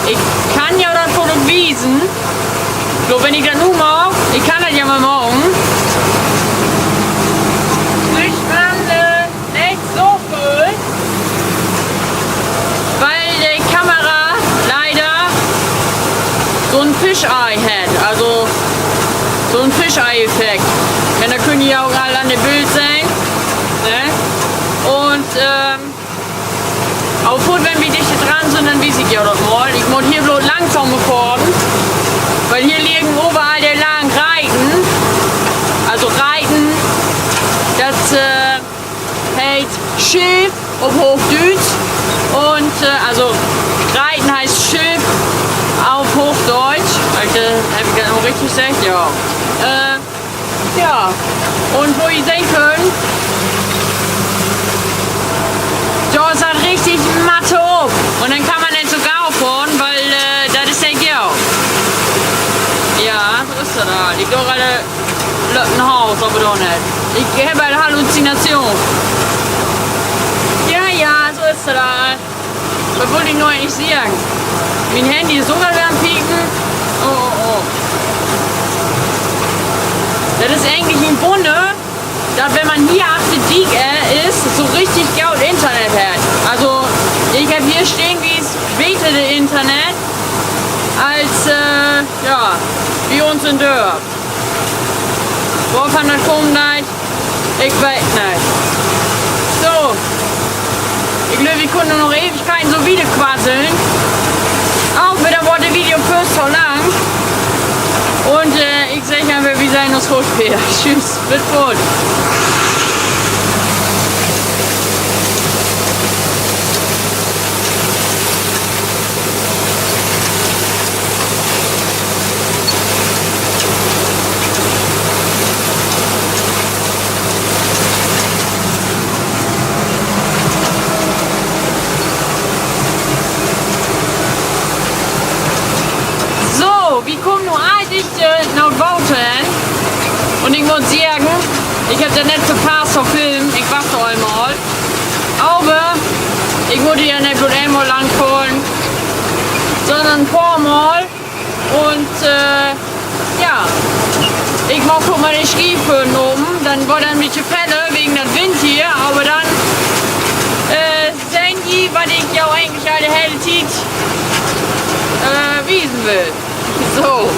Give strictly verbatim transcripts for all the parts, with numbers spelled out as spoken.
Ik kann ja dat Foto wiesen. So, wenn ik dat nu maak, ik kann dat ja mal maken. Fischbrande, nich so vööl. Weil de Kamera leider so'n Fisheye hett, also so'n Fisheye-Effekt. Un dat köönt ji ja ok all an de Bild sehn, ne? Un, ähm, aver foorts, wenn wi dichter dran sünd, denn wies ik jo dat mal. Ik mutt hier bloot langsamer fohren, weil hier liggen överall de langen Reiten. Also Reiten, dat, äh, heet Schilf op Hoochdüütsch. Un, äh, also, Reiten heißt Schilf op Hoochdüütsch. Heff ik dat, heff ik dat nu richtig seggt? Ja. Äh, ja. Un wo ji sehn köönt, dor is dat richtig Matte op. Un denn kann man nich so gau fohren, weil, äh, dat is de Gau. Ja, so is dat halt. Ik do grade Lütten Haus, aver doch nich. Ik heff en Halluzination. Ja, ja, so is dat. Wat wull ik nu egentlich seggen? Mien Handy is ok al weer an piepen. Oh, oh, oh. Dat is egentlich en Wunner, dat wenn man hier achter Diek, äh, is, so richtig goot Internet hett. Also, ik heff hier stedenwies beter Internet as, äh, ja, bi uns in Dörp. Wovan dat kamen deit, ik weet nich. So, ik glööv, ik kunn nu noch Ewigkeiten so wieder quasseln. Aver denn word de Video vööl to lang. Un, äh, ik segg eenfach, wi sehn uns foorts weer. Tschüss, bit foorts. So, wi kaamt nu al dichter na 't Water hen. Un ik mutt seggen, ik heff dat nett verpasst to filmen. Ik wacht al mal. Aver ik mutt hier ja nich bloot eenmal lang fohren, sonnern en poor Mal. Un, äh, ja, ik maak ok mal de Schiev vörn open. Denn word dat en bietje feller wegen dat Wind hier. Aver denn, äh, sehn ji, wat ik jo egentlich al de hele Tiet, äh, wiesen will. So.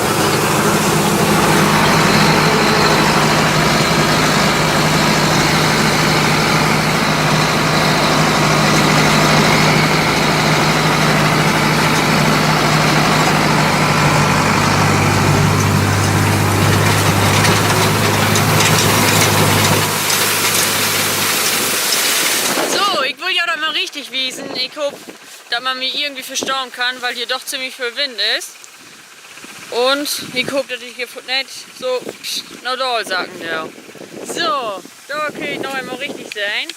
So, ik will jo dat mal richtig wiesen. Ik hoop, dat man mi irgendwie verstahn kann, wiel hier doch ziemlich vööl Wind is. Un ik hoop, dat ik hier nett so na daal sacken do. So, dor köönt ji noch eenmal richtig sehn.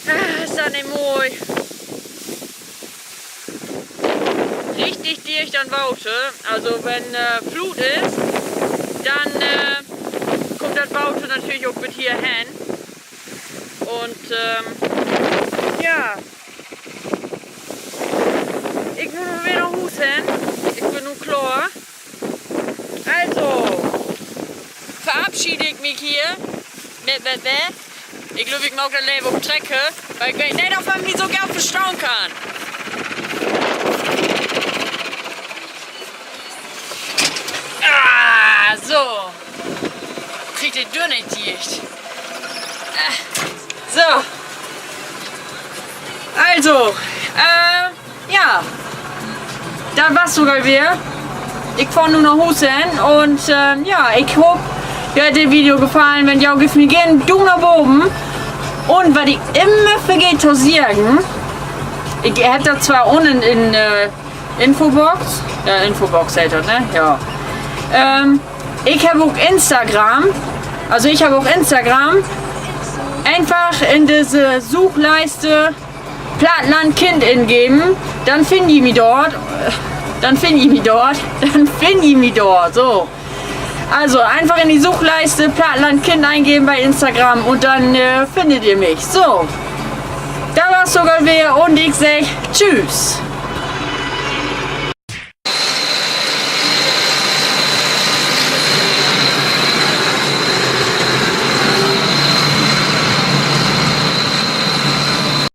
Ah, is dat nich moi? Richtig dicht an 't Water. Also, wenn, äh, Floot is, denn, äh, kummt dat Water natürlich ok bit hier hen. Un, ähm, ja. Ik mutt nu weer na Huus hen. Ik bün nu klaar. Also, verabschied ik mi hier mit, mit, mit. Ik glööv, ik maak dat Leven ok trecker, wiel ik weet nich, of man mi so goot verstahn kann. Ah, so. Krieg de Döör nich dicht. Ah, so. Also, äh, ja. Dat was 't ok al weer. Ik fahr nu na Huus hen un, äh, ja, ik hoop, jo hett dat Video gefallen. Wenn jo, geevt mi geern en Duum na boven. Un wat ik immer vergeet to seggen, ik heff dat twoors unnen in, äh, Infobox. Ja, Infobox heet dat, ne? Ja. Ähm, ik heff ok Instagram. Also ik heff ok Instagram. Eenfach in disse Suchleiste Plattland Kind ingeven, denn finnen ji mi dor. Denn finnen ji mi dor. Denn finnen ji mi dor. So. Also, eenfach in de Suchleiste Plattland Kind ingeven bi Instagram un denn, äh, finnt ji mi. So. Dat was 't ok al weer un ik segg Tschüss.